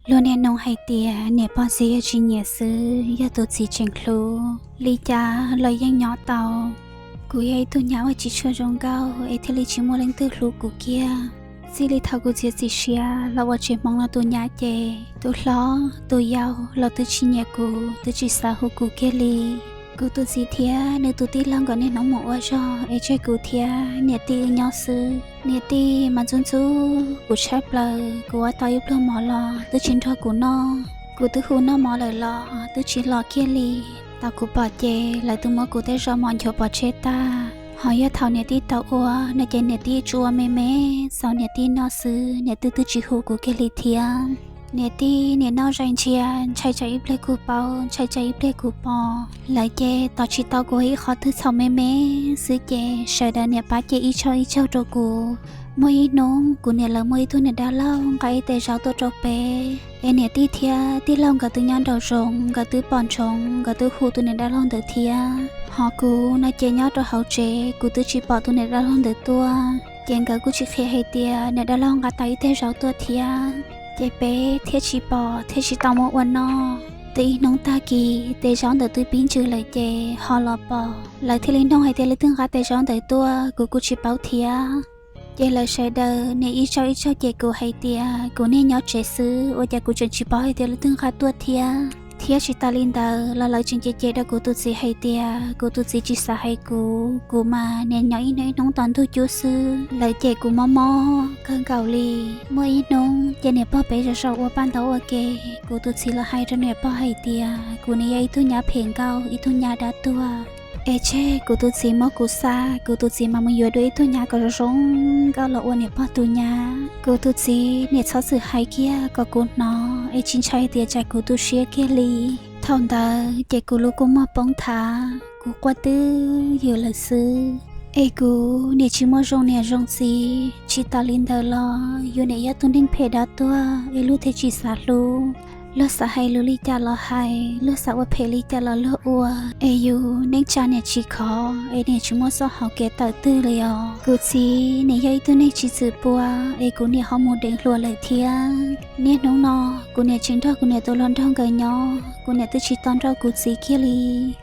Luag niaj hnub hais tias niam pog txiv yog tsis nyiam xwb, yog tus txiv tseem hlub, li cas los yeej nyob tau. Kuv yog ib tug nyab uas tsis tshua zoo nkauj es thiaj li tsis muaj leej twg hlub kuv kiag. Txij li thaum kuv txiav txim siab los ua tsev hmoov no tus nyab ces tus hlob tus yau los twb tsis nyiam kuv, twb tsis xav hu kuv kiag li. Kuv tus txiv thiab nws tus tij laug nkawd niaj hnub mus ua zog es tseg kuv thiab niam tij wb nyob xwb. Niam tij mas ntxub ntxub kuv tshaj plaws, kuv ua tau ib pluag mov los twb tsis nrog kuv noj, kuv twb hu noj mov lawm los twb tsis los kiag li. Thaum kuv pom ces lawv twb muab kuv tej zaub mov nchuav pov tseg tag. Ho yog thaum niam tij tau ua no ces niam tij tsuas ua me me txaus niam tij noj xwb, niam tij twb tsis hu kuv kiag li thiab. Niam tij nim noj zais ntshia, ntshai tsam ib pliag kuv paub, ntshai tsam ib pliag kuv pom. Lawv ces tos tsis tau kuv ib qhov twg txhaum me me xwb ces sawv daws niam pab cia ib tsaug ib tsaug rau kuv. Muaj ib hnub kuv niam lawv muaj ib tug niam dab laug nqa ib tes zaub tuaj rau peb, es niam tij thiab tij laug nkawd twb nyob nraum zoov, nkawd twb pom ntsoov, nkawd twb hu tus niam dab laug ntawd thiab. Ho kuv no ces nyob rau hauv tsev, kuv twb tsis pom tus niam dab laug ntawd tuaj. Ces nkawd kuj tsis qhia hais tias niam dab laug nqa tau ib tes zaub tuaj thiab. Ces peb thiaj tsis pom thiaj tsis tau muab ua noj. Twb ib hnub tag kis tes zaub ntawd twb pib ntsws lawm ces ho los pom, lawv thiaj li nug hais tias leej twg nqa tes zaub ntawd tuaj, kuv kuj tsis paub thiab. Ces lawv sawv daws niam ib tsaug ib tsaug ces kuv hais tias kuv niaj nyob tsev xwb, ua cas kuv tseem tsis paub hais tias leej twg nqa tuaj thiab. Thiab tsis tas li ntawd los lawv tseem cem cem rau kuv tus txiv hais tias kuv tus txiv tsis xav hais kuv, kuv mas niaj nyob ib hnub ib hnub tos ntuj cub xwb. Lawv cem kuv mob mob kawg nkaus li. Muaj ib hnub ces niam pog peb zaum zaum ua paj ntaub ua ke, kuv tus txiv los hais rau niam pog hais tias kuv niaj yog ib tug nyab phem nkauj, ib tug nyab dab tuag. Es tseg kuv tus txiv muab kuv xa, kuv tus txiv mam mus yuav dua ib tug nyab kom zoo zoo nkauj los ua niam pog tus nyab. Kuv tus txiv niam txhob txwm hais kiag kom kuv hnov, es tsis ntshai tias tsam kuv tu siab kiag li. Thaum ntawd ces kuv lub kua muag poob thav, kuv quaj twb ywm lawm xwb. Es kuv niam tsis muaj zoo niam zoo txiv, tsis tas li ntawd los yus niam yog tus neeg phem dab tuag es luag thiaj tsis xav hlub. Luag xav hais lus li cas los hais, luag xav ua phem li cas los luag ua, es yus neej tsa niam tsis khov, es niam tsis muaj txoj hau kev tawm twg li os. Kuv txiv niam yog ib tug neeg tsis txwm pua, es kuv niam ho mus deev hluas lawm thiab. Niaj hnub no kuv niam tseem nrog kuv niam tus hluas nraug nkawd nyob, kuv niam twb tsis tau nrauj kuv txiv kiag li.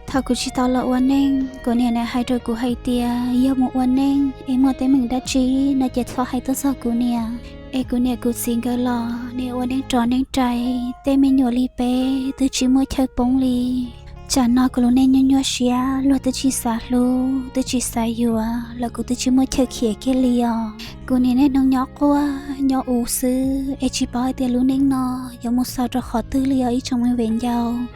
Thaum kuv tsis tau los ua neej, kuv niam niaj hais rau kuv hais tias yog mus ua neej es muaj teeb meem dab tsi no ces txhob hais tuaj txog kuv niam. Es kuv niam kuv txiv nkawd los niaj ua neej rov neej rais, tej me nyuam li peb twb tsis muaj chaw poob li. Tsam no kuv lub neej nyuaj nyuaj siab, luag twb tsis xav hlub, twb tsis xav yuav los kuv twb tsis muaj chaw khiav kiag li os. Kuv niaj niaj hnub nyob quaj nyob ua xwb, es tsis paub hais tias lub neej no yuav mus xaus rau qhov twg li os ib tsoom me viv ncaus.